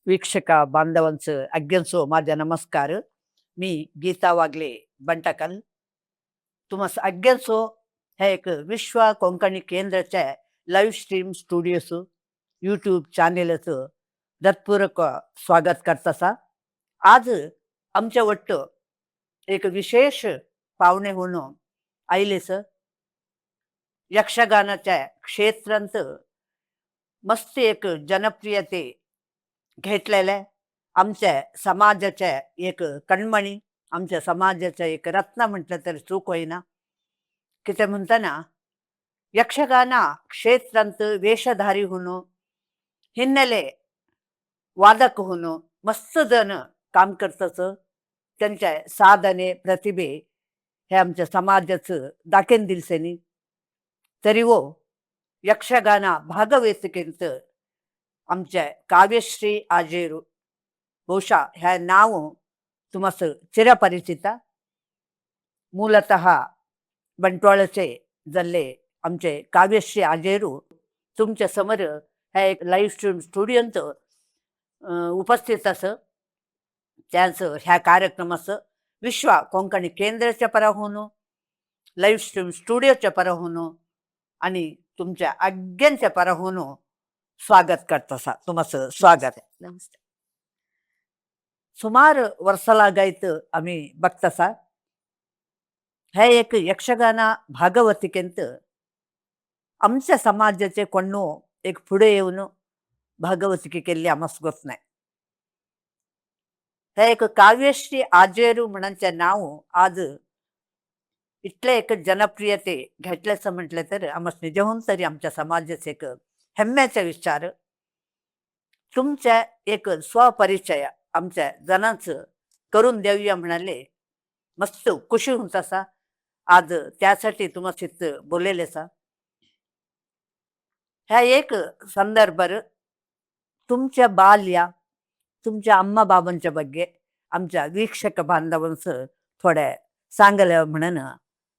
वीक्षक बांधवांचं अग्यंसो माझा नमस्कार. मी गीता वागले बंटाकल. तुम्हास अग्यंसो हे एक विश्व कोंकणी केंद्राच्या लाईव्ह स्ट्रीम स्टुडिओचं यूट्यूब चॅनेलचं दत्पूरक स्वागत करतासा. आज आमच्या वट्ट एक विशेष पाहुणे होणं आयलेस. यक्षगानाच्या क्षेत्रांत मस्त एक जनप्रियते घेतलेल्या आमच्या समाजाच्या एक कणमणी, आमच्या समाजाचं एक रत्न म्हटलं तर चूक होईना. किती म्हणताना यक्षगाನ क्षेत्रांत वेषधारी होणं, हिन्नेले वादक होणं मस्त जण काम करतच. त्यांच्या साधने प्रतिभे हे आमच्या समाजाचं दाखेन दिलसेनी. तरी वो यक्षगाना भागवेतिकेंत आमच्या काव्यश्री आजेरू, ಬಹುಶಃ ह्या नाव तुम्हास चिरपरिचित. मूलतः बंटवाळचे जल्ले आमचे काव्यश्री आजेरू तुमच्या समोर ह्या एक लाईव्ह स्ट्रीम स्टुडिओंत उपस्थित असं. त्यांचं ह्या कार्यक्रमाचं विश्व कोंकणी केंद्राच्या पराहून, लाईव्ह स्ट्रीम स्टुडिओच्या पराहून आणि तुमच्या आज्ञांच्या पराहून स्वागत करतसा. तुमचं स्वागत आहे. नमस्ते. सुमार वर्षालागायत आम्ही बघतसा, हे एक यक्षगान भागवतिकेंत आमच्या समाजाचे कोणो एक पुढे येऊन भागवतिके केल्ली आमस गोत नाही. हे एक काव्यश्री आजेरू म्हणचे नाव आज इतले एक जनप्रियते घेतल्याचं म्हटलं तर आमस निजहून तरी आमच्या समाजाचे एक हेम्म्याचे विचार. तुमच्या एक स्वपरिचय आमच्या जणांचं करून देऊया म्हणाले मस्त खुशी होत असा. आज त्यासाठी तुम्हाला बोललेलेसा. ह्या एक संदर्भार तुमच्या बाल्या, तुमच्या अम्मा बाबांच्या ಬಗ್ಗೆ आमच्या वीक्षक बांधवांचं थोड्या सांगलं म्हणून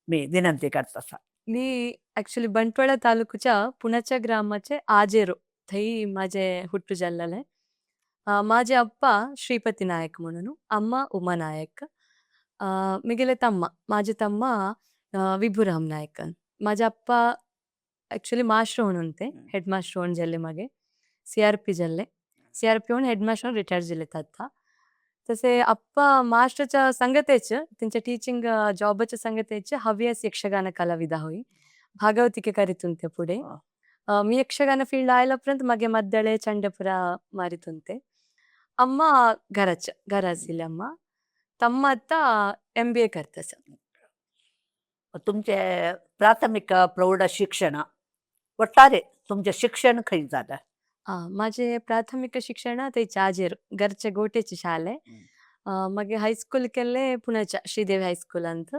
मी विनंती करत असा. मी ॲक्चुअली बंटवाळ तालुकच्या पुण्याच्या ग्रामाचे आजेरो थंय माझे ಹುಟ್ಟು जल्लले. माझे अप्पा ಶ್ರೀಪತಿ ನಾಯಕ್ म्हणून, अम्मा उमा नायक. मिगेले तम्मा, माझे तम्मा विभुराम नायक. माझे अप्पा ॲक्चुअली मास्टर म्हणून ते हेड मास्टर होऊन जल्ले, मागे सी.आर.पी जल्ले. सी.आर.पी होऊन हेड मास्टर रिटायर जल्ले आता. तसे अप्पा मास्टरच्या संगतेच, त्यांच्या टीचिंग जॉबच्या संगतेच हव्यास यक्षगान कलाविदा होई. भागवतिके करीतुंते पुढे. मी यक्षगान फील्ड आयल्यापर्यंत मागे मद्दळे चंडपुರ मारितुंते. अम्मा घराच घरासिले अम्मा. तम्मा आता एम.बी.ए करतस. तुमचे प्राथमिक प्रौढ शिक्षण, ಒಟ್ಟಾರೆ तुमचे शिक्षण खंय जालें? माझे प्राथमिक शिक्षण थंयचे आजेर घरचे गोटेचे शाले. मागीर हायस्कूल केल्ले पुण्याच्या श्रीदेवी हायस्कूलांत.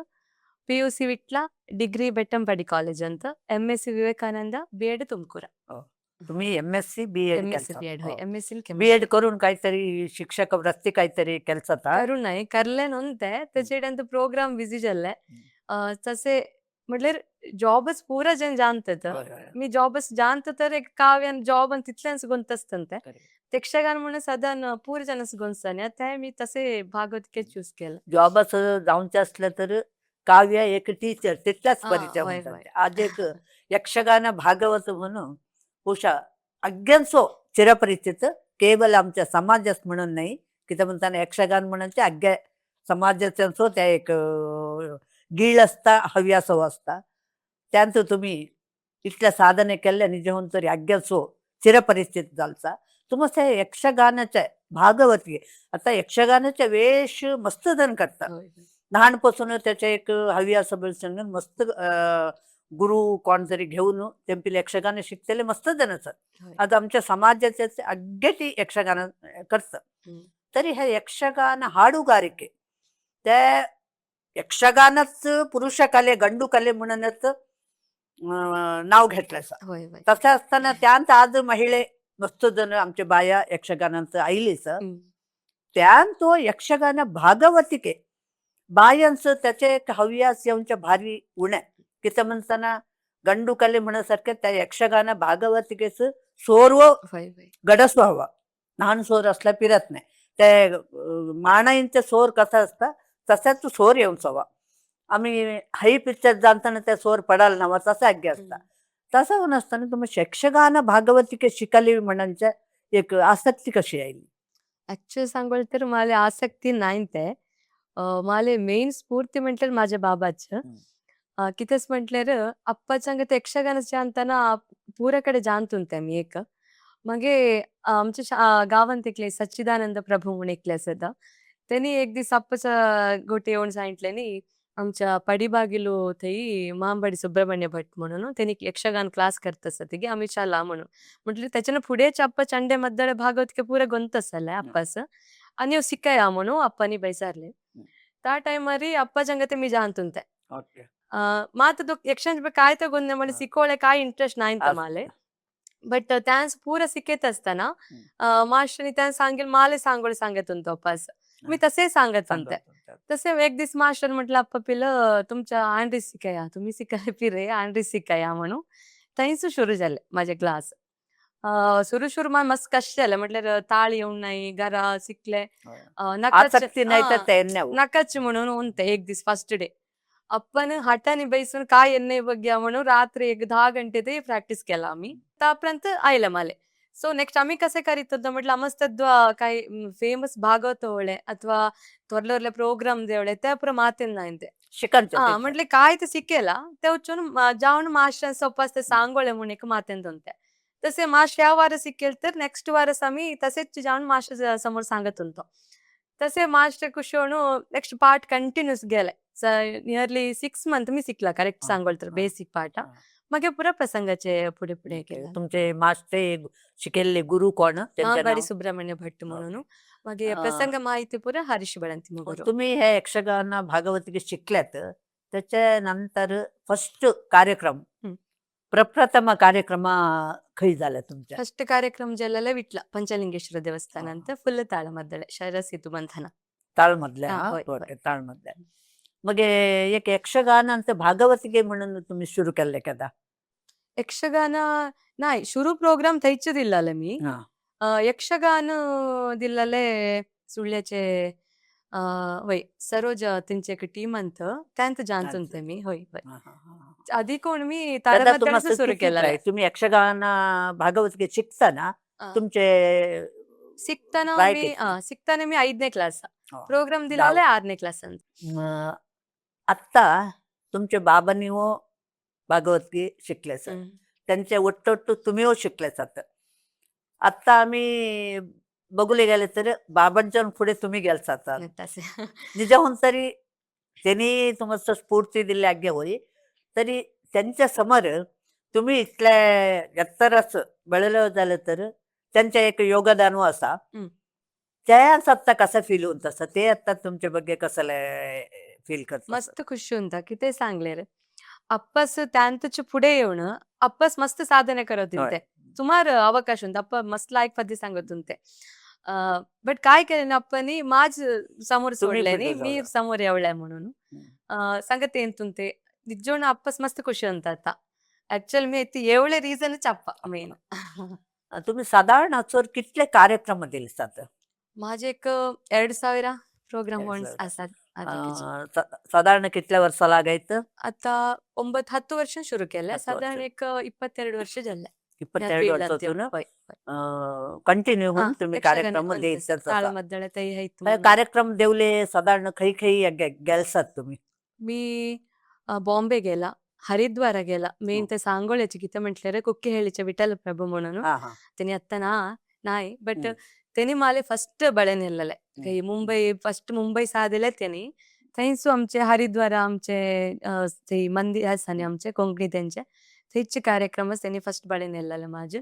PUC Vitla, degree Bettampadi college अंत. एम.एस.सी विवेकानंद, बी.एड तुमकुरा. तुम्ही एम.एस.सी, बी.एड एम.एस.सी केलता. बी.एड होय. एम.एस.सी बी.एड करून काहीतरी शिक्षक वृत्ती काहीतरी केलसता? करू नाही करले नव्हते त्याचे अंत प्रोग्राम बिझी जाल्ले. तसे म्हटल्यार जॉबच पूरा जन जाणतात. मी जॉबच जाणत तर एक काव्यान जॉब आणि तितल्याच गुंतस्तंते. यक्षगान म्हणून सदान पूर जनस गुंतताने ते मी तसे भागवतिके चूज केलं. जॉबच जावचे असलं तर काव्य एक टीचर तितल्याच परिचय होय म्हणतात. होय. आज एक यक्षगान भागवत म्हणून ಬಹುಶಃ अग्यांचो चिरपरिचित, केवल आमच्या समाजात म्हणून नाही. किती म्हणताना यक्षगान म्हणून अग्या समाजाच्यांचो त्या एक गीळ असता, हव्यासो असता. त्यांचं तुम्ही इतल्या साधने केल्ल्या निजहून तरी अग्याचो चिरपरिचित जालचा. तुमचं हे यक्षगानाच्या भागवती, आता यक्षगानाच्या वेश मस्त जण करतात. होय होय. लहानपासून त्याचे एक हव्यास बेळसंगन मस्त गुरु कोण तरी घेऊन तेंपील यक्षगान शिकतले मस्त जण आसात. होय. आज आमच्या समाजाचे अग्गेटी यक्षगान करतात. तरी हे यक्षगान हाडुगारिके ते यक्षगानच पुरुष कले गंडू कले म्हणूनच नाव घेतलं आसा. होय होय. तशें आसतना त्यांत आज महिले मस्त जण आमचे बाया यक्षगानांत आयलीच. त्यान तो यक्षगान भागवतिके बायांचं त्याचे एक हव्यास येवच्या भारी उणे. कितें म्हणताना गंडू कले म्हणसारखे त्या यक्षगान भागवतिकेच सोर्व होय होय. गडस्व हवा. ल्हान सोर असल्यार पिरत नाही. ते माणाईंचे सोर कसा असता तसाच सोर येवन सवा आमी हई पिक्चर जाणताना त्या सोर पडाल ना तसा आज्ञा असता. तसं होऊन असताना तुम्ही यक्षगान भागवतिके शिकली म्हणच्या एक आसक्ती कशी आयली? ॲक्चुअली सांगोल तर माले आसक्ती नाही ते. माले मेन स्फूर्ती म्हटल्यार माझ्या बाबाचं. कितेंच म्हटल्यार अप्पाच्या ते यक्षगानाचे ಅಂತಾನ ಪೂರ ಕಡೆ ಜಾಂತುಂತೆ मी एक. मागे आमच्या गावांत एकले सच्चिदानंद प्रभू म्हणून एकले आसता. तेनी एक दीस अप्पाच्या गोटे येवन सांगितलें आमच्या पडिबागिलू थंय मांबाडी सुब्रमण्य भट म्हणून तेनी यक्षगान क्लास करत आसता की आमी चला म्हणून. म्हटल्यार त्याच्यान फुडेंच अप्पा चंडे मद्दळे भागवत पुरा ಗೊಂತसले अप्पास. आनी हांव शिकया म्हणून अप्पानी बैसारले. त्या टायमारी अप्पाच्या संगते मी जाणतुंते. मात यक्षगान काय तर गोंदे मला शिकवले काय इंटरेस्ट नाही माले. बट त्यान्स पूरा शिकयत असताना मास्टरनी त्यान सांगेल माले सांगोळे सांगत होतो अप्पास. मी तसे सांगत होते. तसे एक दीस मास्टर म्हटलं अप्पा पिलं तुमच्या आंड्री शिकया तुम्ही शिकाय पिरे आंड्री शिकया म्हणून. थंयच सुरू जाले माझे क्लास. सुरू सुरू मा मस्त कष्ट जाले म्हटल्यार ताळ येवंक नाही घरा शिकले. नकाच आसक्ती नाही तर ते नकाच म्हणून उंते एक दीस फर्स्ट डे. अप्पान हटाने बैसून काय एन्ने बघ्या म्हणून रात्री एक 10 घंटे ते प्रॅक्टिस केला आम्ही. तापर्यंत आयले माले. सो नेक्स्ट आम्ही कसे करीत होतो म्हटलं आमस्तद्वा काय फेमस भागवत होळे ಅಥವಾ ತೊರ್ಲೊರ್ಲೆ प्रोग्राम देवळे त्या पुरा मातेन नायंते. शिकांचे म्हटले काय ते शिकेला ते वचून जावन मास्टर सोपास ते सांगोळे म्हणून एक मातेन दोनते. तसे मास्टर ह्या वार शिकेल तर नेक्स्ट वारस आम्ही तसेच जावन मास्टर समोर सांगत होतो. तसे मास्टर खुश होऊन नेक्स्ट पार्ट कंटिन्यूस गेले. नियरली 6 मंथ मी शिकला करेक्ट सांगोळ तर बेसिक पार्ट. मागे पुरा प्रसंगाचे पुढे पुढे केला. तुमचे मास्टर शिकेल्ले गुरु कोण? त्यांचे मांबाडी नाव? सुब्रमण्य भट्ट म्हणून. मागे प्रसंग माहिती पुरा हरीश बळंती गुरु. तुम्ही हे यक्षगान भागवतिके शिकल्यात त्याच्यानंतर फर्स्ट कार्यक्रम प्रप्रथम कार्यक्रम खंय झाला तुमच्या? फर्स्ट कार्यक्रम जालेले विटला पंचलिंगेश्वर देवस्थान ಅಂತ फुल ताळमद्दळे शರ सेतु ಬಂಧನ. ताळमधल्या? होय. ताळमधल्या. मग एक यक्षगान ಅಂತ भागवतिके म्हणून तुम्ही सुरू केले केदा? यक्षगान नाही शुरू प्रोग्राम थंयच दिल्लाले मी. यक्षगान दिल्लाले सुಳ್याचे वय सरोज तेंचे एक टीम अंत त्यांत जाणतुंते मी होय होय. आधी कोण मी दादा ताळमद्दळेच सुरू केलेले. तुम्ही यक्षगान भागवतिके शिकताना तुमचे ಸಿಕ್ತಾನ वय मी किती? ಸಿಕ್ತಾನೆ मी 5ನೇ क्लास. प्रोग्राम दिलाले 6ನೇ क्लास ಅಂತ. आत्ता तुमच्या बाबांनी हो भागवतगी शिकले सर. त्यांच्या ಒಟ್ಟೊಟ್ಟು तुम्ही हो शिकले जात. आत्ता आम्ही बघूले गेले तर बाबांच्या पुढे तुम्ही गेल जातात. तसे. निजाहून तरी त्यांनी तुम्हाला स्फूर्ती दिली आज्ञा होई तरी त्यांच्या समोर तुम्ही इतल्या एत्तरच ಬೆಳೆलो झालं तर त्यांच्या एक योगदान असा. त्याच आत्ता कसं फील होत तसं ते आता तुमच्या ಬಗ್ಗೆ कसं फील करत? मस्त खुशी होता की ते सांगले रे. अप्पास त्यांतच पुढे येऊन अप्पास मस्त साधने करत होते. सुमार अवकाश होता अप्पा मस्त लायक पद्धती सांगत होते. बट काय केलं अप्पानी माझ समोर सोडले नाही मी समोर एवढ्या म्हणून सांगत येत ते निजोण अप्पास मस्त खुशी होता आता. ऍक्च्युअल मी ती एवढे रिझनच अप्पा मेन. तुम्ही साधारण असोर कितले कार्यक्रम दिले जात? माझे एक 2000 प्रोग्राम असतात. साधारण कितल्या वर्ष लागायचं? आता 9-10 वर्ष सुरू केलं साधारण एक 22 वर्ष झाले. 22 वर्षातून कंटिन्यू होऊन तुम्ही कार्यक्रम देत. कार्यक्रम देवले साधारण खै खै गेलसात तुम्ही? मी बॉम्बे गेला, हरिद्वार गेला. मेन ते सांगोळ्याचे किती म्हटले रे कुक्केहಳ್ಳಿचे विठ्ठल प्रभू म्हणून त्यांनी आता ना नाही बट त्यांनी माले फर्स्ट बळे नेलेले काही मुंबई फर्स्ट मुंबई साधले त्यांनी. थंयसू आमचे हरिद्वार आमचे ते मंदिर आसा न्ही आमचे कोंकणी तेंचे थंयचे कार्यक्रमच त्यांनी फर्स्ट बळे नेलेले माझे.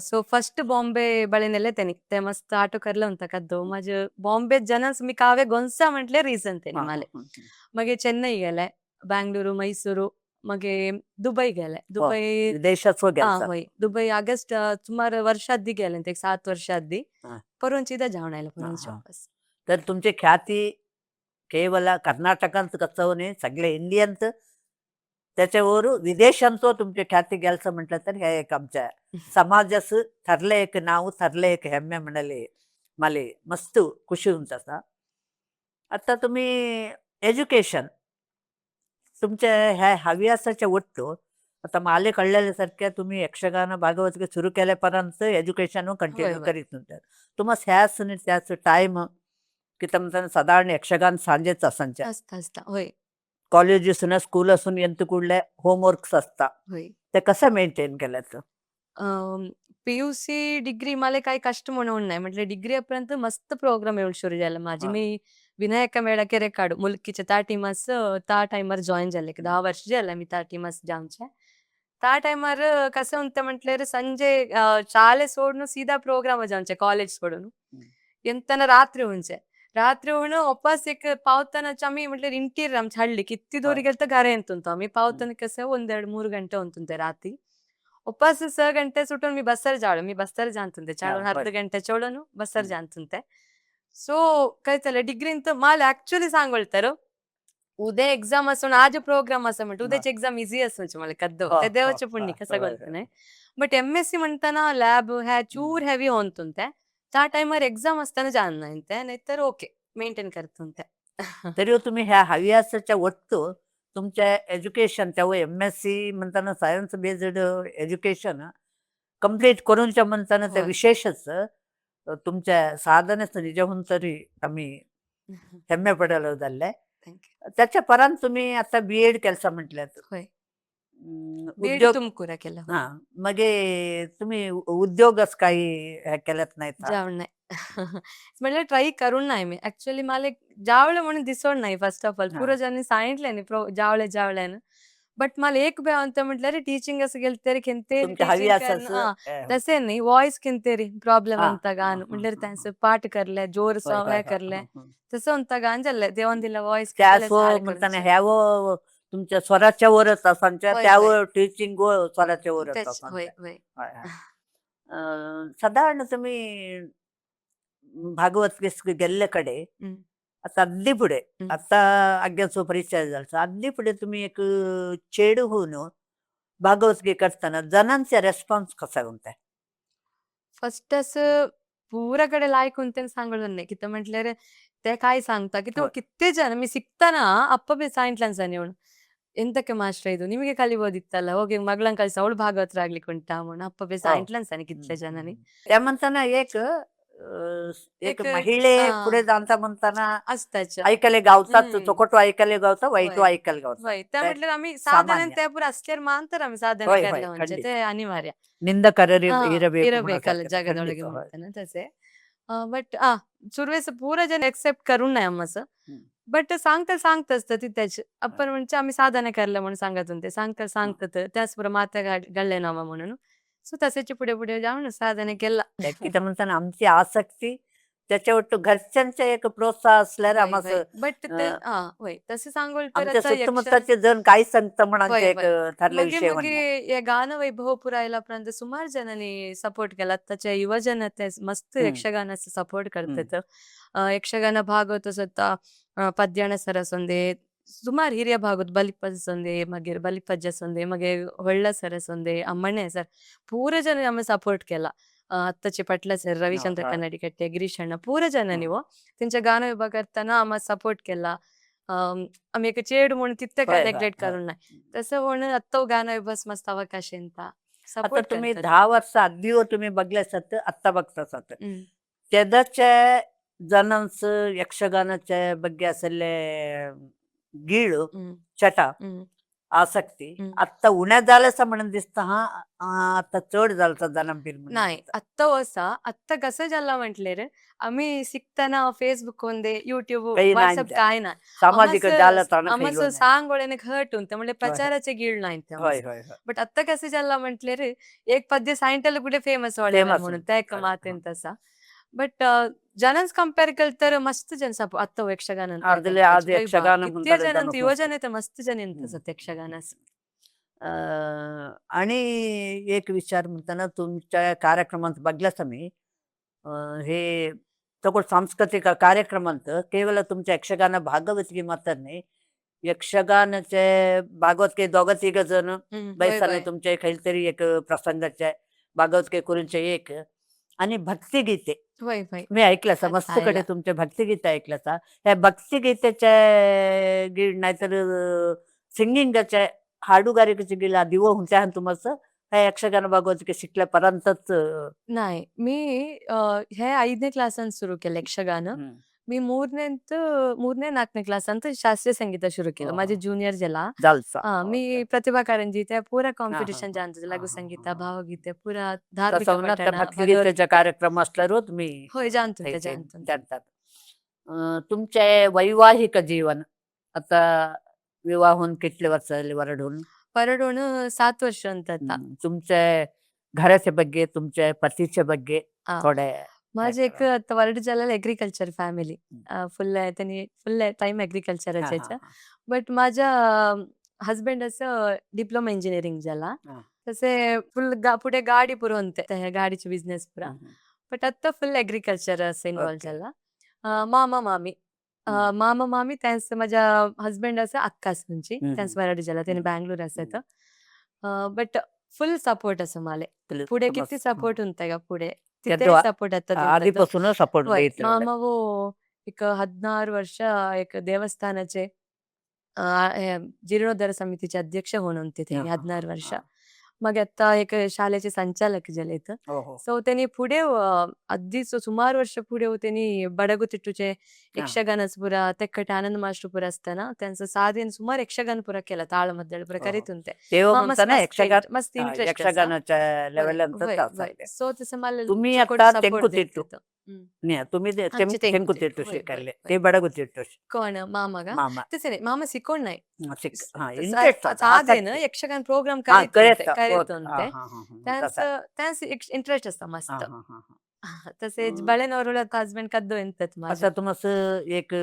सो फर्स्ट बॉम्बे बळे नेले त्यांनी ते मस्त ऑटो करले होता कद्दो माझे बॉम्बे जनस मी कावे गोंसा म्हटले रिझन त्यांनी माले. मगे चेन्नई गेले, बँगलुरू, मैसूरू, मगे दुबई गेले. दुबई देशात गेले होय. दुबई ऑगस्ट सुमार वर्ष आधी गेले एक 7 वर्ष आधी. परवंची जाऊन आयला परवंची वापस. तर तुमची ख्याती केवळ कर्नाटकांत कचवणे सगळे इंडियंत त्याच्यावर विदेशांत तुमची ख्याती गेलचं म्हटलं तर हे एक आमच्या समाजास थरले एक नाव, थरले एक हेम्मे म्हणले माले मस्त खुशी उंत आसा. आता तुम्ही एज्युकेशन तुमच्या ह्या हव्यासाच्या ಒಟ್ಟು आता माले कळलेल्या सारख्या तुम्ही यक्षगान भागवत सुरू केल्यापर्यंत एज्युकेशन होय कंटिन्यू होय. करीत नव्हता. तुम्हाला ह्याच आणि त्याच टाइम की तुमचा साधारण यक्षगान सांजेच असांच्या असता असता होय. कॉलेज असून स्कूल असून ಎಂತ ಕೂಡಲೇ होमवर्क्स असता, होय. ते कसं मेंटेन केल्याचं? पी-यू-सी डिग्री मला काही कष्ट म्हणून नाही. म्हटलं डिग्री पर्यंत मस्त प्रोग्राम येऊन सुरू झाला माझी. मी विनायक मेळाके रेकार्ड मुलकीचे त्या टीमास त्या टाइमार जॉईन झाले. 10 वर्ष झाले मी त्या टीमास जाऊनचे. त्या टाइमार कसं उंत म्हटल्यार संಜೆ ಶಾಲೆ ಸೋಡ್ನು ಸೀದಾ ಪ್ರೋಗ್ರಾಮ್ जाऊनचे कॉलेज सोडून. ಎಂತನ ರಾತ್ರಿ ಉಂಚೆ. ರಾತ್ರಿ ಉಣು ವಾಪಸ್ ಪಾವತನ ಆಮಿ म्हटल्यार ಇಂಟೀರಿಯರ್ आमचे ಹಳ್ಳಿ ಕಿತ್ತಿ ದೋರಿಗೆಲ್ತ ಘರೆ ಎಂತುಂಟು ಆಮಿ ಪಾವತನಕ್ಕೆ ಸಹ ಒಂದೆರಡು ಮೂರು ಗಂಟೆ ಉಂಟುಂತೆ ರಾತ್ರಿ. ವಾಪಸ್ ಸ ಗಂಟೆ ಸುಟ್ಟು ಮಿ ಬಸ್ಸರ್ ಜಾಳು ಮಿ ಬಸ್ಸರ್ ಜಾಂತುಂತೆ ಚಾಳು ಅರ್ಧ ಗಂಟೆ ಚೋಳನು ಬಸ್ಸರ್ ಜಾಂತುಂತೆ. ಸೊ ಕೈತಲ್ಲ ಡಿಗ್ರಿ ಅಂತ ಮಾಲ್ ಆಕ್ಚುಲಿ सांगोಳ್ತಾರು ಉದೇ ಎಕ್ಸಾಮ್ ಅಸೋಣ ಆಜ ಪ್ರೋಗ್ರಾಮ್ ಅಸ म्हटलं ಉದೇಚ್ ಎಕ್ಸಾಮ್ ಈಸಿ ಅಸೋಚ मला ಕದ್ದು ದೇವಚ ಪುಣ್ಯ ಸಗೊಳ್ತಾನೆ. ಬಟ್ ಎಂ.ಎಸ್.ಸಿ म्हणताना ಲ್ಯಾಬ್ ಹ್ಯಾ ಚೂರ್ ಹೆವಿ ಹೊಂತುಂತೆ. त्या टाइमार एक्झाम असताना जाण नाही नाहीतर ओके मेंटेन करतुंते. तरी तुम्ही ह्या हव्यासाच्या ಒಟ್ಟು तुमच्या एज्युकेशन तेव्हा एम.एस.सी म्हणताना सायन्स बेस्ड एज्युकेशन कंप्लीट करूनच्या म्हणताना ते विशेषच तुमच्या साधनेच निजहून तरी आम्ही ಹೆಮ್ಮೆ पडलं. Thank you. त्याच्या परांत तुम्ही आता बी.एड ಕೆಲಸ म्हटल्यात. होय. बी.एड उद्योग तुमकूरा केलं. हा मगे तुम्ही उद्योगच काही हे केल्यात नाहीत. जाऊन नाही. म्हटलं ट्राय करून नाही मी. ऍक्च्युअली मला जावळे म्हणून दिसोड नाही फर्स्ट ऑफ ऑल. पुरजांनी सांगितलं नाही प्रो जावळे जावळ्यानं. बट मला एक भय ಅಂತ म्हटल्यार टीचिंग असं गेलतरी ಕೆಂತೇರಿ तुमच्या टीचिंग हव्यासाचं तसे नाही वॉइस ಕೆಂತೇರಿ ಪ್ರಾಬ್ಲಮ್ ಅಂತ ಗಾನು म्हटल्यार त्यांचं पाठ करले जोर हे करले तसं ಅಂತ गांजल्ले देवंदिಲ್ಲ ವಾಯ್स. त्यासो म्हणताना ह्यावं तुमच्या स्वराच्या वरच असांच्या होय होय. त्यावर टीचिंग स्वराच्या वरच तेच होय असांच्या. होय. होय, होय. साधारण तुम्ही भागवत गेल्ले कडे आता अगदी पुढे आता आज्ञाचो परिचय झाला अगदी पुढे तुम्ही एक चेडू होऊन भागवत करताना जणांचा रेस्पॉन्स कसा होता? फर्स्ट असं पूरा कडे लायक उंतेन सांगोळून नाही किती म्हटल्यार ते काय सांगता की तो कित्ते ಜನ मी ಸಿಕ್ತಾನ ಅಪ್ಪ ಬಿ ಸಾಯಿಂಟ್ಲನ್ ಸನಿ ಅವಳು ಎಂತಕ್ಕೆ ಮಾಸ್ಟರ್ ಇದು ನಿಮಗೆ ಕಲಿಬೋದಿತ್ತಲ್ಲ ಹೋಗಿ ಮಗಳನ್ ಕಲಿಸ ಅವಳು ಭಾಗವತರಾಗ್ಲಿಕ್ಕೆ ಉಂಟಾ म्हणून ಅಪ್ಪ ಬಿ ಸಾಯಿಂಟ್ಲನ್ ಸನಿ कितले जणांनी. त्या म्हणताना एक एक एक महिले पुढे जाता म्हणताना असताच ऐकायला गावतात, चोखटो ऐकायला गावता, वाईटो ऐकायला गावता. होय. त्या म्हटल्यार आम्ही साधने त्या पुढे असल्यार मानतर आम्ही साधನೆ होय होय करले म्हणजे ಖಂಡಿತ. ते ಅನಿವಾರ್ಯ. ನಿಂದಕರರು ಇರಬೇಕು ಇರಬೇಕಲ್ಲ म्हणा ಜಗದೊಳಗೆ ಖಂಡಿತ होय. म्हणताना तसे. बट सुरवेस पूरा जण एक्सेप्ट करून नाही आम्हाचं. बट सांगता सांगतच ती त्याचे आपण म्हणजे आम्ही साधने करले म्हणून सांगत होते सांगता सांगतात त्याच पुरा मात्या गळले नामा म्हणून. सो तसेच पुढे पुढे जाऊन साधने केला. किती म्हणताना आमची आसक्ती त्याच्यावर तो घरच्यांचा एक प्रोत्साहन असल्यावर आम्हाला बट ते होय तसे सांगोल तर आमच्या आता यक्ष सुತ್ತमुत्ताचे जण काही सांगतं म्हणून होय एक होय. ठरला मगे विषय मगे म्हणला. या गानवैभव पुरायला पर्यंत सुमार जणांनी सपोर्ट केला. आत्ताच्या युवजन ते मस्त यक्षगानाचा सपोर्ट करतात. यक्षगाನ भागवत स्वतः पद्याಣ ಸರಸೊಂದೆ ಸುಮಾರು ಹಿರಿಯ ಭಾಗವत ಬಲಿಪಜ್ಜ ಸೊಂದೆ ಮಗೇರ್ ಬಲಿಪಜ್ಜ ಸೊಂದೆ ಮಗೆ ಹೊಳ್ಳ ಸರಸೊಂದೆ ಅಮ್ಮಣ್ಣೆ ಸರ್ ಪೂರ ಜನ ನಮ್ಮ ಸಪೋರ್ಟ್ केला. ಅತ್ತಚೆ ಪಟ್ಲ ಸರ್ ರವಿಚಂದ್ರ ಕನ್ನಡಿಕಟ್ಟೆ ಗಿರೀಶ್ ಅಣ್ಣ ಪೂರ ಜನ ನೀವು ತಿಂಚ ಗಾನ ವಿಭಾಗ करताना आम्हा सपोर्ट केला. आम्ही एक चेड म्हणून तितके होय होय नेग्लेक्ट होय. करून नाही तसं म्हणून आत्ता गान विभाग मस्त अवकाश येता आता सपोर्ट तुम्ही करतात. 10 वर्ष आधी तुम्ही बघले असत आत्ता बघता सात तेदाच्या जणांचं यक्षगानाच्या ಬಗ್ಗೆ असले गीळ चटा आसक्ती आत्ता उण्या झाल्यास म्हणून दिसता हा आता चड झालता जणां बिल म्हणून नाही दिसता. आत्ता वसा आत्ता कसं झाला म्हटले रे आम्ही शिकताना फेसबुक ಒಂದೇ यूट्यूब काही नाही व्हॉट्सअप ते. काय नाही सामाजिक आम्हास जालताण आम्हास फैलून सांगोळ्याने घट उंत म्हणजे होय प्रचाराचे गीळ नाही ते होय आम्हास. होय होय. बट आत्ता कसं झाला म्हटले रे एक पद्य सायंटला कुठे फेमस वाढले फेमस म्हणून त्या एका होय. मातेन तसा. बट जनन्स कंपेअर केलं तर मस्त जन सप आत्ता यक्षगान अर्धले आज यक्षगान किती म्हणतात जण जण युवजन येते मस्त जण येतात यक्षगानास. आणि एक विचार म्हणताना तुमच्या कार्यक्रमात बघल्यास आम्ही हे सगळं सांस्कृतिक कार्यक्रमांत केवळ तुमच्या यक्षगान भागवतगी मात्र नाही यक्षगानाचे भागवत के दोघं तिघ जण होय बैसाने होय. तुमच्या काहीतरी एक प्रसंगाचे भागवत करूंचे एक आणि भक्तिगीते. वय वय. मी ऐकलं असा आता मस्त कडे आयला. तुमच्या भक्तिगीते ऐकलं असा. ह्या भक्तिगीतेच्या गी नाहीतर सिंगिंगाच्या हाडुगारिकेचे गेला दिवो हुंच्या तुमचं ह्या यक्षगान भागवत शिकल्या पर्यंतच. नाही, मी हे 5ನೇ क्लासान सुरू केलं यक्षगान. मी ಮೂರನೇಂತ ಮೂರನೇ ನಾಲ್ಕನೇ ಕ್ಲಾಸ್ ಅಂತ ಶಾಸ್ತ್ರೀಯ ಸಂಗೀತ ಶುರು केलं. माझे ज्युनियर ज्याला जालसा. मी प्रतिभा कारंजी त्या पुरा कॉम्पिटिशन जाणतो, लघु संगीत, भावगीते, पुरा धार्मिक तसं ना त्या पठण, भक्तिगीतेचा भगवद्गीता. कार्यक्रम असल्यावर तुम्ही होय, जाणतो ते ते ते जाणतो. जाणतात. तुमचे वैवाहिक जीवन आता विवाहून कितले वर्ष झाले वरडून? वरडून 7 वर्ष ಅಂತ आता. तुमच्या घराच्या ಬಗ್ಗೆ, तुमच्या पतीच्या ಬಗ್ಗೆ थोडे माझे एक आता वरड झालेलं एग्रीकल्चर फॅमिली. फुल त्यांनी फुल टाइम एग्रीकल्चराच्या. बट माझ्या हस्बंड असं डिप्लोमा इंजिनिअरिंग झाला. तसे फुल पुढे गाडी पुरवते, त्या गाडीचे बिझनेस पुरा. बट आता फुल एग्रीकल्चर असं इन्व्हॉल्व झाला. मामा मामी, मामा मामी त्यांचं माझ्या हस्बंड असं अक्कास म्हणजे त्यांचं वरड झाला त्यांनी बँगलोर असत. बट फुल सपोर्ट असं मला पुढे किती सपोर्ट होता का पुढे तिथे सपोर्ट आता. आधीपासूनच सपोर्ट. मामाವು एक 16 वर्ष एक देवस्थानाचे जीर्णोद्धार समितीचे अध्यक्ष म्हणून तिथे 16 वर्ष. मग आता एक शाळेचे संचालक झाले. सो त्यांनी पुढे अगदी सुमार वर्ष पुढे त्यांनी बडगुतिट्टूचे यक्षगानच पुरा तेಕ್ಕट आनंद मास्टर पुरा असताना त्यांचं साधे सुमार यक्षगान पुरा केला, ताळमद्दळ पुरा करीत होते. तेव्हा म्हणताना यक्षगान मस्त इंटरेस्ट यक्षगानाच्या लेवल. सो तसं मला तुम्ही आता तेंकुतिट्टू, तुम्ही तेंकुतिट्टू शिकले ते बडगुतिट्टू. कोण मामाಗ? मामा. तसे मामा शिकवण नाही. इंटरेस्ट. यक्षगान प्रोग्राम करीत होते, त्यांचं इंटरेस्ट असता मस्त. तसेच बळेनवर हजबंड कद्दो ಎಂತತ್. आता तुमचं एक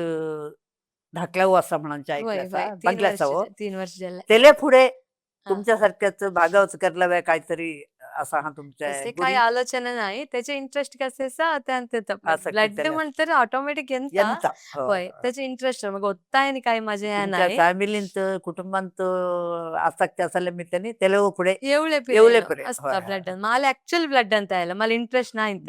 धाकला असा म्हणायचं ऐकलं बंगल्याचा 3 वर्ष झाले. तेले पुढे तुमच्यासारख्याच भागावच करला वेळ काहीतरी असा हा तुमच्या काय आलोचना नाही. त्याचे इंटरेस्ट कसे ब्लड म्हणतर ऑटोमॅटिक ಎಂತ होय त्याचे इंटरेस्ट मग ಒತ್ತಾಯ काय माझे नाही. फॅमिलींत कुटुंबांत आसक्ती असायला मी त्यांनी त्याला पुढे एवढे एवढे असता ब्लड. मला ऍक्च्युअल ब्लड ಅಂತ ಇಲ್ಲ, मला इंटरेस्ट नाही.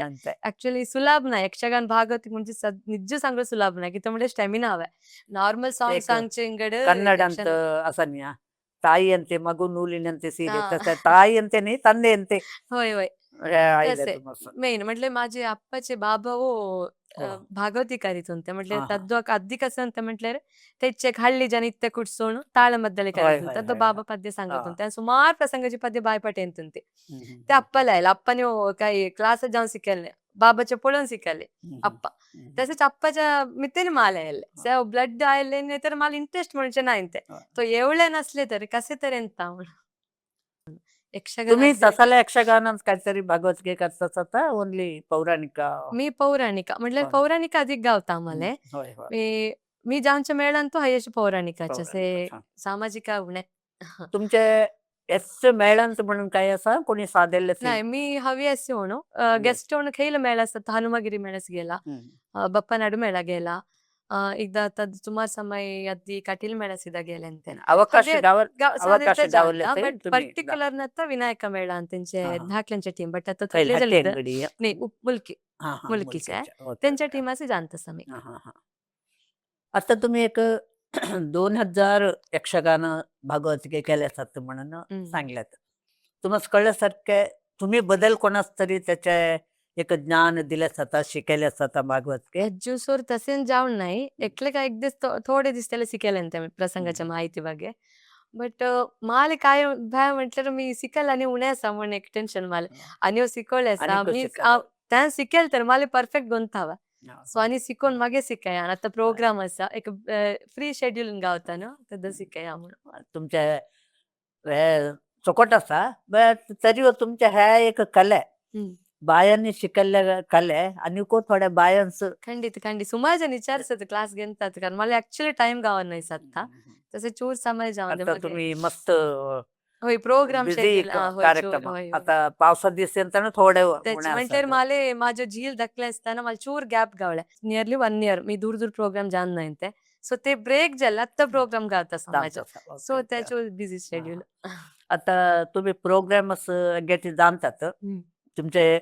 ऍक्च्युअली सुलाभ नाही यक्षगान भागवत म्हणजे निज सांगू सुलाभ नाही की म्हणजे स्टॅमिना हवाय. नॉर्मल सॉंग सांगचे ಕನ್ನಡ ಅಂತ ಅಸನ್ಯ ತಾಯಿಯಂತೆ ಮಗು ನೂಲಿನಂತೆ ಸೀರೆ, ತಾಯಿಯಂತೆ ತಂದೆಯಂತೆ. होय होय, मेन म्हटले माझे आप्पाचे बाबा हो भागवती करीत होते. म्हटले तद्दो अद्दी कसं ಅಂತ म्हटल्यार तेचे हಳ್ಳಿ ಜನ ಇತ್ತೆ ಕುಡ್ಸೋಣ ತಾಳಮದ್ದಳೆ ಕರೀत होते. बाबा पद्य सांगत होते, सुमार प्रसंगाची पद्य बायपाट येत होते. ते आप्पाला आयला आप्पाने काही क्लास जाऊन शिकले, बाबाच्या पळून शिकले आप्पा. तसेच आप्पाच्या मित्तेने मला आयले ब्लड आयले नाही तर मला इंटरेस्ट म्हणजे नाही ते तो एवढे नसले तरी कसे तरी ಎಂತ. यक्षगान तुम्ही तसाला यक्षगान काहीतरी भागवत करता ओनली पौराणिक? मी पौराणिक म्हटलं पौराणिक अधिक गावता आम्हाला. मी मी जामच्या मेळांत हायेस्ट पौराणिकाचे असे सामाजिक उणे. तुमचे एस मेळांत म्हणून काय असा कोणी साधेल? नाही, मी हवी असे म्हणू गेस्ट म्हणून खेळ मेळ असतात. हनुमागिरी मेळस गेला, बप्पनाडू मेळा गेला, एकदा आता सुमार समय अद्दी कटील मेಳ सुद्धा गेले ಅಂತೆ. ಅವಕಾಶ पर्टिक्युलर नತ್ತ ವಿನಾಯಕ ಮೇಳ ಅಂತ धाकल्यांच्या टीम बट आता नाही मुलकी मुलकीचे त्यांच्या टीम असे जाणतस आम्ही. आता तुम्ही एक 2000 यक्षगान भागवत केले असतात म्हणून सांगल्यात. तुम्हाला कळल्यासारखे तुम्ही बदल कोणाच तरी त्याच्या एक ज्ञान दिले जाता, शिकयले जाता भागवत. सोर तसेच जाऊन नाही एकले काय एक दिस थोडे दिस त्याला शिकेले ते प्रसंगाच्या माहिती ಬಗ್ಗೆ. बट मला काय भय म्हटलं मी शिकल आणि उणे असा म्हणून एक टेन्शन मला आणि शिकवले असा मी त्या शिकेल तर मला परफेक्ट गुंतावा. सो आणि शिकून मागे शिकाय आणि आता प्रोग्राम असा एक फ्री शेड्यूल गावता ना तद शिकाय म्हणून. तुमच्या चोकट असा बट तरी तुमच्या ह्या एक कला बायांनी शिकल्ल्या कले आणि को थोड्या बायांच. खंडित खंडित सुमार जण विचारतात क्लास घेतात कारण मला ऍक्च्युअली टाइम गावा नाही सत्ता तसे चूर समय जाऊ तुम्ही मस्त होय प्रोग्राम कार्यक्रम आता पावसात दिसेल तर थोडे म्हटल्यावर मला माझं झील धकले असताना मला चूर गॅप गावले नियरली 1 इयर मी दूर दूर प्रोग्राम जाण नाही ते. सो ते ब्रेक झाला आता प्रोग्राम गावता समाज. सो त्याचे बिझी शेड्यूल. आता तुम्ही प्रोग्राम असं जाणतात. तुमचे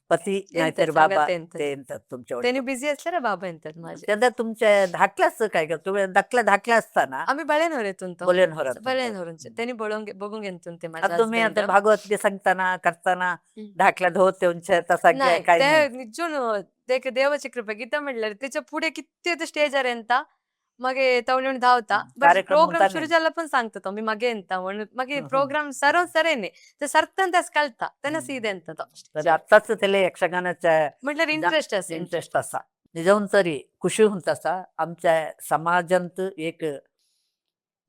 पती नाहीतर येतात बाबा सांगात येतात. ते येतात तुमच्या त्यांनी बिझी असले ना बाबा येतात माझे. त्यांना तुमच्या धाकल्याच काय का तुम्ही धाकल्या धाकल्या असताना आम्ही बळेनवर येतून तो बोलेनवर बळेनवरूनचे त्यांनी बळवून बघून घेतून ते माझ्या आता तुम्ही आता husband. Bhagwat ते सांगताना करताना हम्म. धाकल्या धोत उंच तसा नाही काय ते नाही. निजून ते देवाची कृपा गीता म्हटल्यार त्याच्या पुढे किती ते स्टेजार येता मगे तवळून धावता हम्म. बट कार्यक्रम प्रोग्राम होता सुरू नाही. झाला पण सांगता तो मी मागे येता म्हणून मागे हं, हं. प्रोग्राम सर सरेने ते सरतन त्यास कळता त्यांना हम्म. सीधे येता तो तर आत्ताच त्याला यक्षगानाच्या म्हटल्यार इंटरेस्ट असे इंटरेस्ट असा निजाऊन तरी खुशी होऊन तसा आमच्या समाजांत एक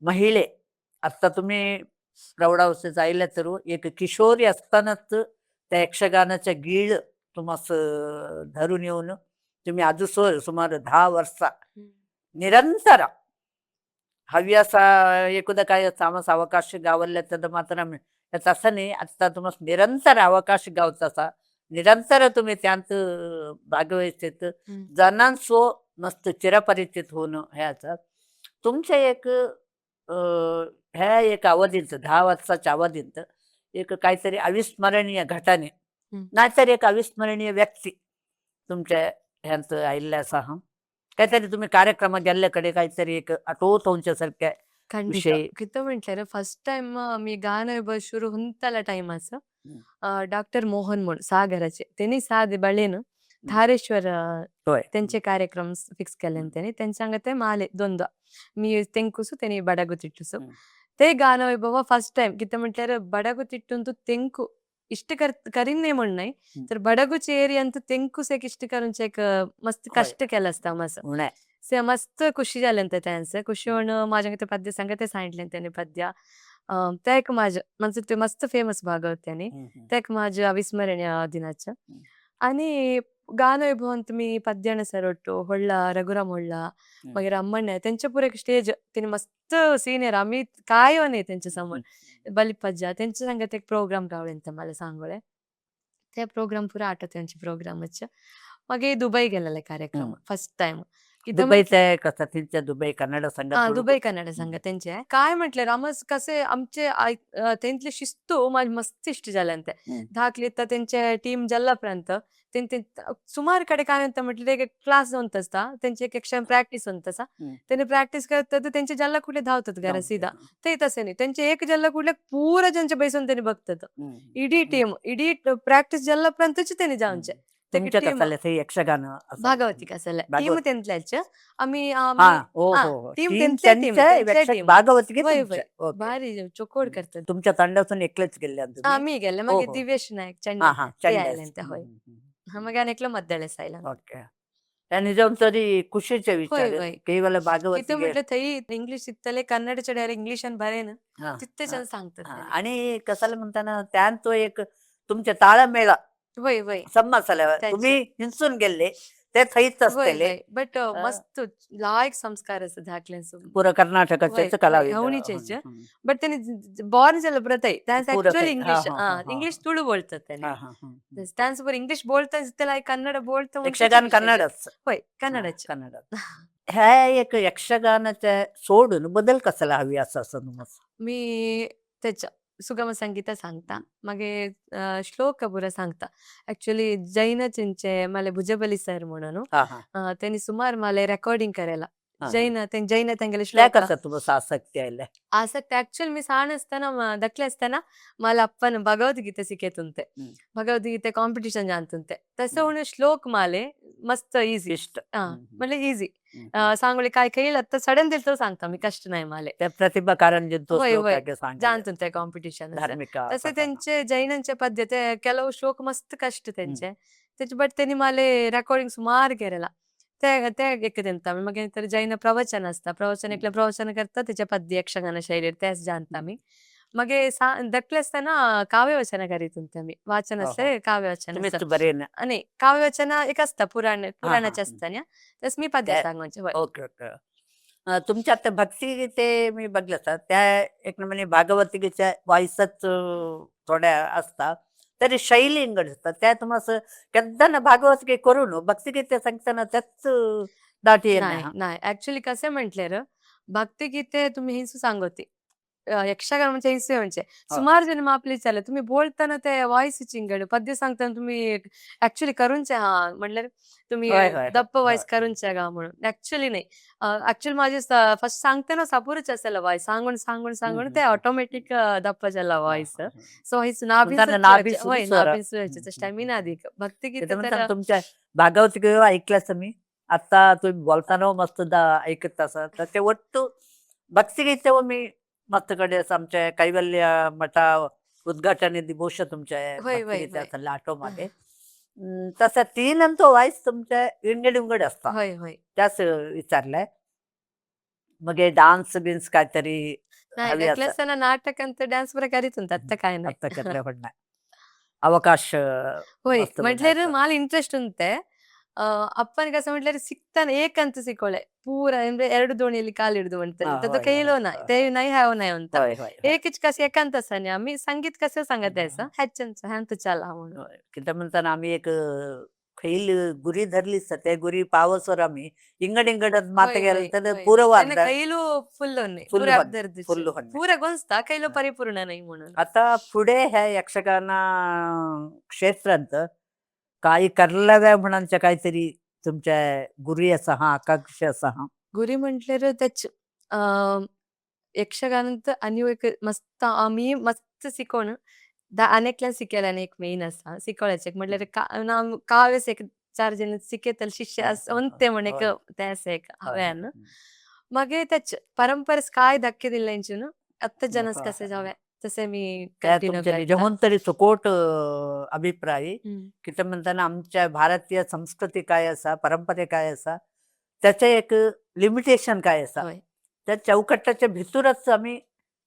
महिले आता तुम्ही प्रौढावस्थेत जायला तर एक किशोरी असतानाच त्या यक्षगानाच्या गीळ तुम्हास धरून येऊन तुम्ही आजूसोर सुमार 10 वर्षा निरंतर हव्यासा एखादा काय सामस अवकाश गावल्या तर मात्र तसं नाही. आता तुम्हाला निरंतर अवकाश गावतासा निरंतर तुम्ही त्यांत भागवयचे जणांसो मस्त चिरपरिचित होणं ह्याचा तुमच्या एक ह्या एक अवधींत 10 वर्षाच्या अवधींत एक काहीतरी अविस्मरणीय घटने नाहीतर एक अविस्मरणीय व्यक्ती तुमच्या ह्यांचं आयिल्लें आसा हा काहीतरी तुम्ही कार्यक्रमा गेल्ल्याकडे काहीतरी एक आठवत तुमच्यासारख्या ಖಂಡಿತ विषय किती म्हटल्यार फर्स्ट टाइम मी गाणं सुरू हुंतला टाइम असं हम्म. डॉक्टर मोहन म्हणून सागराचे त्यांनी साधे बळेन धारेश्वर होय त्यांचे कार्यक्रम फिक्स केले हम्म. त्यांनी त्यांच्या अंगात ते माले दोनदा मी तेंकुसु त्यांनी बडगुतिट्टुसु हम्म. ते गाणं वैभव फर्स्ट टाइम किती म्हटल्यार बडगुतिट्टुंतु तेंकु इष्ट कर करीन म्हण नाही हम्म. तर बडगुची एरियांत तेंकुस एक इष्ट करूनचे एक मस्त होय. कष्ट केलं असता मस्त उणे से मस्त खुशी जालें ते त्यांचं खुशी होऊन माझ्या ते पद्य सांगा ते सांगितले त्याने पद्य ते एक माझं म्हणजे ते मस्त फेमस भागवत त्याने ते एक माझं अविस्मरणीय दिनाचं. आणि गाणं वैभವಂत मी पद्याನ सर ಒಟ್ಟು ಹೊಳ್ಳ रघुराम ಹೊಳ್ಳ मागीर अम्मण्ण तेंच्या पुरो एक स्टेज तेणी मस्त सिनियर आमी काय न्ही तेंच्या समोर बलिपज्जा तेंच्या सांगात एक प्रोग्राम गावले मला सांगोळे ते प्रोग्राम पुरा आठवते तेंचे प्रोग्रामाचे. मागीर दुबई गेलेले कार्यक्रम फर्स्ट टाइम. दुबईचा कसा त्यांच्या दुबई कन्नड हा संघात दुबई कन्नड संघ त्यांचे काय म्हटलं रामस कसे आमचे तेंतले शिस्तू माझे मस्त इष्ट जाले ते धाकली तर त्यांचे टीम जल्लापर्यंत ते सुमार कडे काय म्हणता म्हटलं एक क्लास जाऊन असता त्यांची एक क्षण प्रॅक्टिस होत तसा त्यांनी प्रॅक्टिस करतात तर त्यांचे जल्ला कुठे धावतात घरा सीधा ते तसे नाही त्यांचे एक जल्ला कुठले पुरा ज्यांच्या बैसून त्यांनी बघतात इडी टीम इडी प्रॅक्टिस जल्लापर्यंतच त्यांनी जाऊनचे तुमच्या team- कसाले ते यक्षगान असं. भागवती कसले टीम भागवत. तेंतल्याच आम्ही हा आम्ही हो हा, हो हो. team team त्यांच्या team, त्यांच्या त्यांच्या यक्ष- team. Bhagwat की वय, तुमच्या? ओके. भारी चोकोड करतात. तुमच्या तांड्यातून एकलेच गेले तुम्ही? आम्ही गेले हो, मागीर हो. दिव्येश नायक हा चंड हा ते चंड आयले ते होय. हा मागीर आनी एकलो मद्दळेस आयला. ओके. आणि जाऊन तरी खुशीचे होय विचार होय. केवळ भागवत किती म्हटलं थंय इंग्लिश शिकतले कन्नडचे डायरेक्ट इंग्लिशान बरे ना हा, तितकेच हा, सांगतात हा. तेणे. आणि कसाला म्हणताना त्यान तो एक तुमच्या ताळमेळा वय वय. संमत त्याचे. तुम्ही हिंसून गेले ते थंयच वय असतले वय बट मस्त लायक संस्कार आसा धाकल्यांचो. पुरा कर्नाटकाचेच वय कलाविद हवणीचेच बट त्यांनी बॉर्न जाले पुरा थंय त्यांचं पुरा ऍक्च्युअल थंय. इंग्लिश हा, हा, हा, हा. इंग्लिश तुळू बोलतात त्याने हा, हा, हा. त्यांचं इंग्लिश बोलता त्याला कन्नड बोलता यक्षगान कन्नडच होय कन्नडच. कन्नड ह्या एक यक्षगानाच्या सोडून बदल कसाला हवी असं असं तुम्हाला? मी त्याच्या सुगम संगीता सांगता मागीर श्लोक पुरा सांगता ऍक्च्युली जैनाचेंचे मला भुजबली सर म्हणून हा हा त्यांनी सुमार मला रेकॉर्डिंग करायला हा. जैन जैन तेंगेले त्या श्लोक कसं तुम्हाला आसक्ती आयल्या? आसक्त ऍक्च्युअल मी सान असताना धाकले असताना मला अप्पन भगवद्गीते शिकयतुंते हम्म. भगवद्गीते कॉम्पिटिशन जातुंते तसं हम्म. म्हणून श्लोक माले मस्त इझी इष्ट हा हम्म, म्हणजे इझी हम्म. सांगोळे काय खेळ आता सडन दिल सांगता मी कष्ट नाही माले त्या प्रतिभा कारंजींचो होय, श्लोक होय. आहे की सांगायला. जाणतुंते कॉम्पिटिशन धार्मिक तसे कथा. त्यांचे जैनांचे पद्य ते ಕೆಲವು ಶ್ಲೋक मस्त कष्ट त्यांचे त्याचे बट त्यांनी माले रेकॉर्डिंग सुमार केलेला ते ते एक मागीर तर जैन प्रवचन असता प्रवचन एकले प्रवचन करता त्याच्या पद्य यक्षगान शैलीर तेच जाणता मी मागीर धाकले असताना काव्यवचन करीत होते आमी वाचन हो, हो. असले काव्यवचन तुम्हीच आसता बरे ना आणि काव्यवचन एक असता पुराण पुराणाचे हा. असता न्ही तेच मी पद्य सांगूचे हय. Okay okay. तुमच्या आता भक्तिगीते मी बघलं तर त्या एक म्हणजे भागवतगीच्या वॉइसच थोड्या असतात तरी शैली इंगड असतात त्या तुम्हाला केन्ना भागवत करून भक्तिगीते सांगताना त्याच दाटी नाही नाही ऍक्च्युली कसे म्हटले र भक्तिगीते तुम्ही हिंसू सांगोती यक्षगान म्हणजे इसे म्हणजे सुमार जण मापली चाले तुम्ही बोलताना ते वॉइस चिंगड पद्य सांगताना तुम्ही ऍक्च्युली करूनचे हा म्हणल्यार तुम्ही हय, हय, दप्प वॉइस हय. करूनचे गा म्हणून ऍक्च्युली नाही. ऍक्च्युली माझे फर्स्ट सांगताना सापूरच असेल वॉइस सांगून सांगून सांगून ते हम्म. ऑटोमॅटिक दप्प जाला वॉइस. सो हिच म्हणताना नाभिसून होय स्वर. नाभिसून स्टॅमिना अधिक भक्तिगीत ते म्हणताना तर तुमच्या भागवत किंवा ऐकल्यास मी आता तुम्ही बोलताना मस्त ऐकत असा तर ते ಒಟ್ಟು भक्तिगीत मी मस्त कडे असं आमच्या कैवल्य मठा उद्घाटन दिवस तुमच्या होय, होय, भक्तिगीत होय. असा आठव मागे तसं तीन तो वाईस तुमच्या इंगड उंगड असता होय होय. त्याच विचारलंय. मग हे डान्स बिन्स काहीतरी नाही हवी असं एकलेसನ नाटक ಅಂತ ಡ್ಯಾನ್ಸ್ बरं करीत आत्ता काय नाही. आता करले पण नाही अवकाश होय मस्त म्हटल्यार बनायचं. माल इंಟ್रेस्ट ಉಂಟೆ. ಅಪ್ಪನಿಗೆ ಕಸ म्हटल्यार ಸಿಕ್ತಾನೆ ಏಕಂತ ಸಿಕ್ಕೋಳೆ ಪೂರ ಅಂದ್ರೆ ಎರಡು ದೋಣಿಯಲ್ಲಿ ಕಾಲಿಡುದು म्हणतात हा, तर तो होय, खेळलो होय, नाही होय. ते नाही have नाही म्हणता होय होय होय. एकच कसे एकांत असाने आम्ही संगीत कसं सांगत यायचं ह्याच्याच ह्यांत चाला म्हणून. होय. किती म्हणताना आम्ही एक खैल गुरी धरली त्या गुरी पावसवर आम्ही इंगड इंगडत मात होय, गेलं होय, तर होय. पुरं त्यांना वाढलं खैलो फुल नाही फुल पुरे होणे, अर्धे फुल होणे. पुरा गोंजता खैलो हा. परिपूर्ण नाही म्हणून. आता पुढे ह्या यक्षगान क्षेत्रांत काही करलाव्या म्हणांच्या काहीतरी तुमच्या गुरी असा हा आकांक्षा असा हा. गुरी म्हटल्यार त्याच यक्षगानांत आनी एक मस्त आमी मस्त शिकोवन अनेकल्यान शिकयल्यान आनी एक मेन आसा शिकोवल्याचे म्हटल्यार काव्यस एक चार जण शिकयतले शिष्य ಒಂತೆ म्हण एक होय. ते आसा एक होय. हांवें मागीर त्याच परंपरेस काय धक्के दिल्ले इंचून आत्ता जनस कसे जावे तसे मी त्या कंटिन्यू तुमच्या करता. निजहून तरी सुकोट अभिप्राय की ते म्हणताना आमच्या भारतीय संस्कृती काय असा परंपरे काय असा त्याचे एक लिमिटेशन काय असा होय. त्या चौकटाच्या भितूरच आम्ही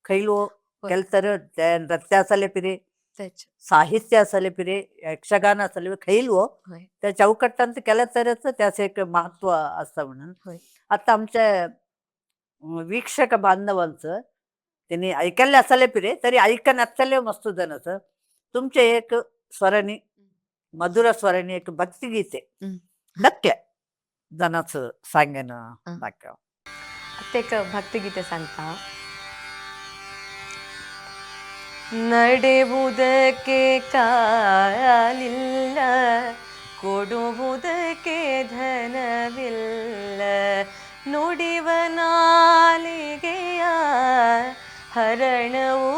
खैलो होय. केलं तर त्या नृत्य असाले पिरे त्याच साहित्य असाले पिरे यक्षगान असाले खैलवो होय. त्या चौकटांत केलं तरच त्याचं एक महत्व असतं म्हणून. होय. आता आमच्या वीक्षक बांधवांचं त्यांनी ऐकायला असाले पिरे तरी ऐका नसले मस्त जणाचं तुमचे एक स्वराने मधुर स्वराने एक भक्तिगीते हम्म. नक्की जणाचं सांगेन दाखव. आता एक भक्तिगीते सांगता. ನಡೆವುದಕ್ಕೆ ಕಾಲಿಲ್ಲ ಕೊಡುವುದಕ್ಕೆ ಧನವಿಲ್ಲ ನುಡಿವ ನಾಲಿಗೆಯ ಹರಣವು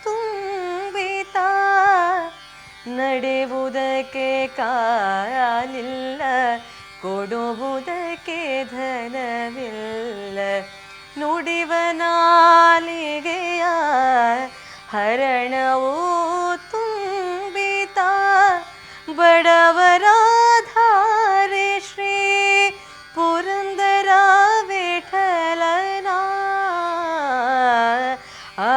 ತುಂಬಿತ ನಡೆವುದಕ್ಕೆ ಕಾಲಿಲ್ಲ ಕೊಡುವುದಕ್ಕೆ ಧನವಿಲ್ಲ ನುಡಿವ ನಾಲಿಗೆಯ ಹರಣವು ತುಂಬಿತ ಬಡವರಾಧಾರೆ ಶ್ರೀ ಪುರಂದರ ವಿಠಲನ ಆ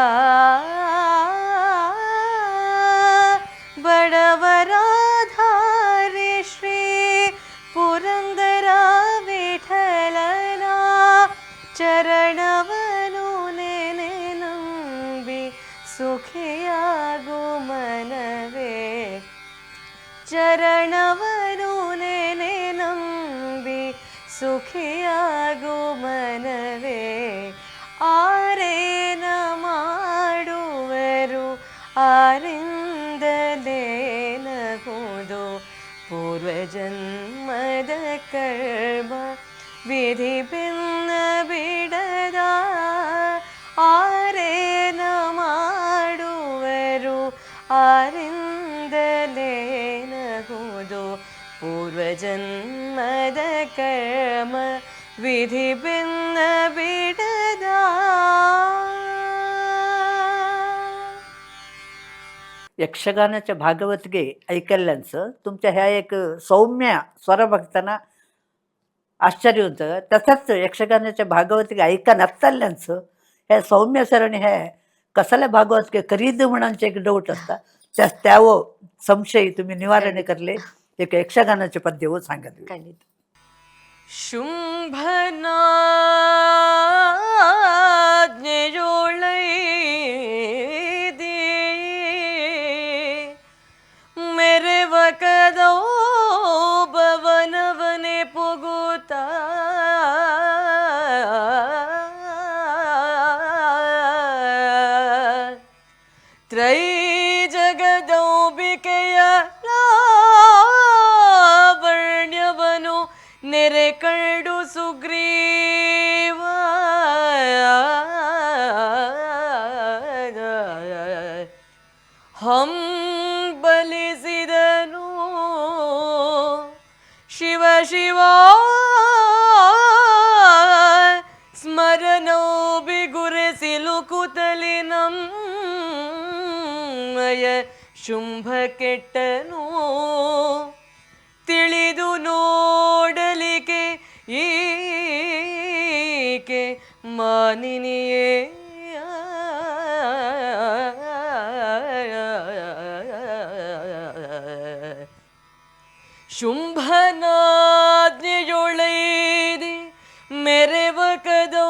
ಬಡವರಾಧಾರೆ ಶ್ರೀ ಪುರಂದರ ವಿಠಲನ ಚರಣವನು ನೆನೆ ನಂಬಿ ಸುಖಿಯಾಗು ಮನವೇ ಚರಣವನು ನೆನೆ ನಂಬಿ ಸುಖಿಯಾಗು ಮನವೇ ಆರೇನ ಮಾಡುವರು ಆರಿಂದಲೇನಹುದು ಪೂರ್ವಜನ್ಮದ ಕರ್ಮ ವಿಧಿ ಭಿನ್ನ ಬಿಡದ ಆರೇನ ಮಾಡುವರು ಆರಿಂದಲೇನಹುದು ಪೂರ್ವಜನ್ಮದ ಕರ್ಮ ವಿಧಿ ಭಿನ್ನ ಬಿಡದ. यक्षगानाच्या भागवतगे ऐकल्यांचं तुमच्या ह्या एक सौम्य स्वर बघताना आश्चर्य होतं. तसंच यक्षगानाच्या भागवतगे ऐका नसताल्यांचं ह्या सौम्य स्वराने ह्या कसाला भागवत करीद म्हणांचे एक डाऊट असता त्या त्यावर संशय तुम्ही निवारण करले एक यक्षगानाचे पद्य हो सांगत. ಖಂಡಿತ. ಶುಂಭನಾಜ್ಞೆಯೋಳೈದಿ ಮೆರೆವ ಕದೋ ಭವನವನೆ ಪುಗುತ ನೆರೆ ಕಂಡು ಸುಗ್ರೀವ ಹಂಬಲಿಸಿದನು. ಶಿವ ಶಿವ ಸ್ಮರಣೋ ಬಿಗುರೆಸಿಲುಕುತಲಿ ನಮ್ಮಯ ಶುಂಭ ಕೆಟ್ಟನು. ತಿಳಿದು ನೋಡಲಿಕೆ ಈಕೆ ಮಾನಿನಿಯೇ. ಶುಂಭನಾಜ್ಞೆಯೊಳೈದಿ ಮೆರೆವ ಕದೋಬವನವನೆ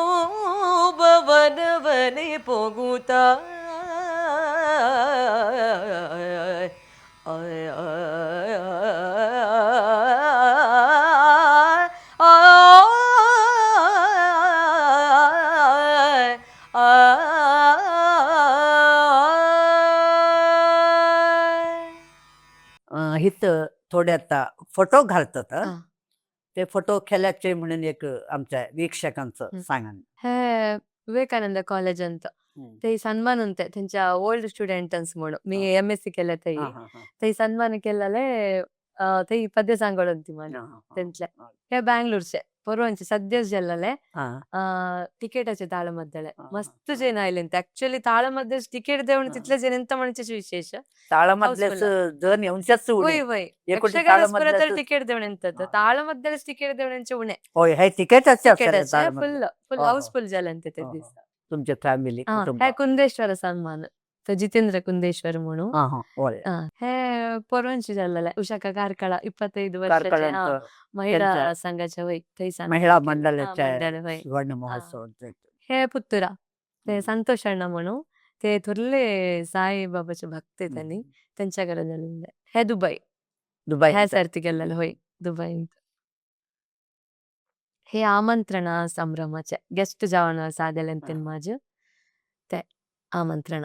ಪೊಗುತ हित थोडे आता फोटो घालतात हं. हा. ते फोटो खेळाचे म्हणून एक आमच्या वीक्षकांचं सांगा. हे विवेकानंद कॉलेज ಅಂತ ते ಸನ್ಮಾನ ಅಂತೆ त्यांच्या ಓಲ್ಡ್ ಸ್ಟುಡೆಂಟ್ म्हणून मी एम.एस.सी केलं ते ते सन्मान केलेले ते पद्य सांगोळंती मला तेंतले. हे बँगलोरचे परवांचे सद्यच जाल्लेले तिकेटाचे ताळमद्दळे मस्त जण आयले. ऍक्च्युअली ताळमद्दे तिकीट देऊन तिथले जण ಎಂತ म्हणचे विशेष. ताळमधलेच जण येऊनच्याच होय उणे होय, एकोटी यक्षगानच ताळमधल्याच तिकीट देऊन येतात, ताळमद्दलेच तिकीट देऊन उणे. होय, हे तिकीटच. तिकीटाचे फुल फुल हाऊसफुल जालेंते ते दिस. तुमच्या फॅमिली कुटुंब. हे कुंदेश्वर सन्मान, तो जितेंद्र कुंदेश्वर म्हणून. हा हा होय. हे परवांचे जाल्लेले उषाका ಕಾರ್ಕಳ 25 वर्षाचे ಕಾರ್ಕಳ महिला त्यांच्या संघाच्या वय थंय महिला सन्मान केले. मंडळाच्या मंडळ होय. सुवर्ण महोत्सव. हे पुत्तुरा ते संतोष अण्ण म्हणून, ते थोरले साईबाबाचे भक्त त्यांनी त्यांच्या घरा जाल्लेले. हे दुबई. दुबई. ह्या सर्ती केलेले होय दुबई. हे आमंत्रण संभ्रमाचे गेस्ट जावन सादेले माझे ते आमंत्रण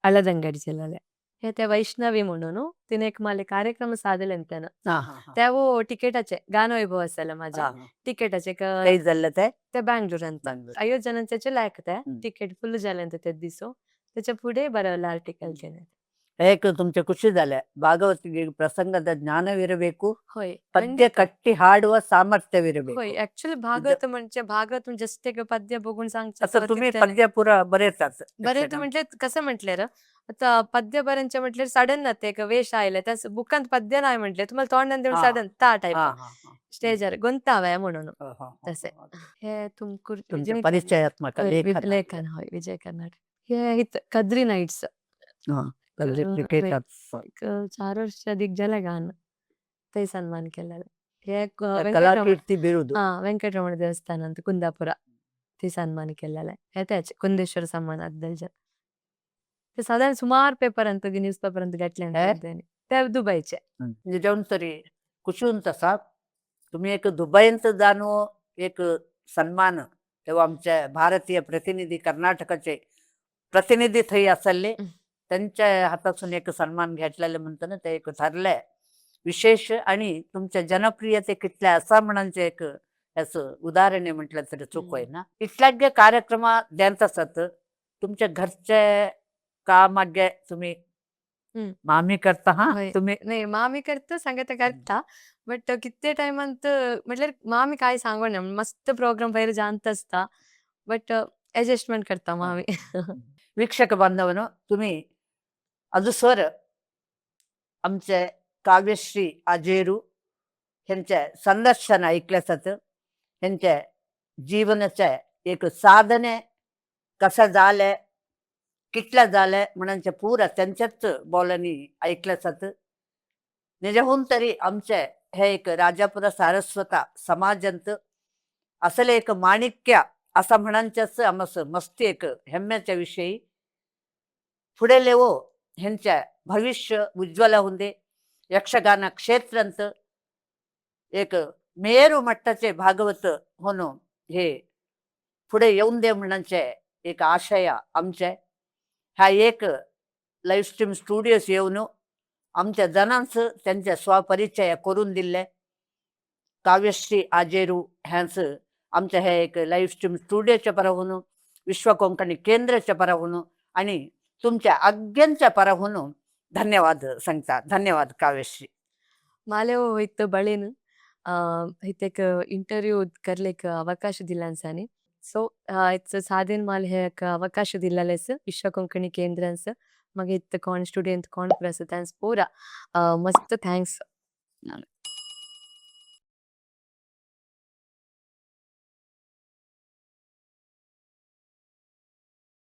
हಳದಂಗಡಿ ಜಿಲ್ಲೆಲೆ. हे ते वैष्णवी म्हणून तिने एक माले कार्यक्रम साधले त्यानं. त्यावो तिकेटाचे गानवैभव असायला माझ्या तिकेटाचे काही झालं ते ते बँगलोरांत आयोजनांचे लायक ते तिकीट फुल जालें ते दिसो त्याच्या पुढे बरवलं आर्टिकल केले. एक तुमचे ಖುಷಿ झाले ಭಾಗವತಿಗೆ ಪ್ರಸಂಗದ ಜ್ಞಾನವಿರಬೇಕು, होय ಪದ್ಯ ಕಟ್ಟಿ ಹಾಡುವ ಸಾಮರ್ಥ್ಯವಿರಬೇಕು. होय, ऍक्च्युअली भागवत म्हणजे भागवत म्हणजे जस्ट एक पद्य बघून सांगतात. असं तुम्ही पद्य पुरा बरेच. बरेच म्हटले कसं म्हटले र आता पद्य बरेंचे म्हटले सडन ना ते एक वेश आयले त्या बुकांत पद्य नाही म्हटले तुम्हाला तोंडान देऊन सडन ता टाईप स्टेजर गुंतावे म्हणून तसे. हे तुमकूर तुमचे परिचयात्मक लेखन. लेखन होय, विजय कर्नाटक. हे हित कद्री नाईट्स. क्रिकेटात 4 वर्ष अधिक झाले गाणं ते सन्मान केलेलं. हे कलाकीर्ती बिरुद. हा वेंकटरमण देवस्थान ಅಂತ कुंदापुರ ते सन्मान केलेलं. हे त्याचे कुंदेश्वर सन्मान अद्दलचे ते साधारण सुमार पेपर ಅಂತ न्यूज पेपर ಅಂತ घातले ಅಂತ ते दुबईचे. निजवून तरी कुशून तसा तुम्ही एक दुबईंत जाणो एक सन्मान तेव्हा आमच्या भारतीय प्रतिनिधी कर्नाटकाचे प्रतिनिधी थंय असले त्यांच्या हातातून एक सन्मान घेतलेले म्हणतो ना ते एक ठरलंय विशेष. आणि तुमच्या जनप्रियते कितल्या असा म्हणांचे एक याचं उदाहरण आहे म्हटलं तरी चूक आहे ना. इतल्या कार्यक्रम द्यांत आसात तुमच्या घरचे कामागे तुम्ही मामी करता हा तुम्ही? नाही मामी करता सांगता करता बट किती टायमांत म्हटल्यार मामी काय सांगू ना मस्त प्रोग्राम भायर जाणत असता बट ऍडजस्टमेंट करता मामी. वीक्षक बांधवांनो, तुम्ही अजून आमचे काव्यश्री आजेरू ह्यांच्या संदर्शन ऐकल्या जातं. ह्यांच्या जीवनाचे एक साधने कसं झालंय कितल्या झालंय म्हणांच्या पुरा त्यांच्याच बोलांनी ऐकलं जातं. निजाहून तरी आमचे हे एक राजापुरा सारस्वता समाजांत असले एक माणिक्य असा म्हणांच्याच आमस मस्ती एक हेम्म्याच्या विषयी पुढे लेवो ह्यांच्या भविष्य उज्ज्वल होऊन दे. यक्षगान क्षेत्रांत एक मेरू मट्टाचे भागवत होणं हे पुढे येऊन दे म्हणांचे एक आशय आमचे. ह्या एक लाईव्ह स्ट्रीम स्टुडिओस येऊन आमच्या जणांचं त्यांच्या स्वपरिचय करून दिले. काव्यश्री आजेरू ह्यांच आमच्या हे एक लाईव्ह स्ट्रीम स्टुडिओच्या पराहून, विश्व कोंकणी केंद्राच्या पराहून आणि तुमच्या आज्ञांच्या पराहून धन्यवाद सांगता. धन्यवाद काव्यश्री. मालेव ಇತ್ತು ಬಳಿನ್ ಹಿತೆಕ್ ಇಂಟರ್ವ್ಯೂ ಕರ್ಲಿಕ್ ಅವಕಾಶ ದಿಲ್ಲ ಅನ್ಸಾನಿ. ಸೊ it's ಸಾಧನ್ ಮಾಲ್ ಹೇಕ್ ಅವಕಾಶ ದಿಲ್ಲಲೆಸ್ ವಿಶ್ವ ಕೊಂಕಣಿ ಕೇಂದ್ರನ್ಸ್ ಮಗ ಇತ್ತು ಕಾನ್ ಸ್ಟುಡಿಯೋ ಕಾನ್ ಪ್ಲಸ್ thanks ಪೂರ ಮಸ್ತ್ thanks.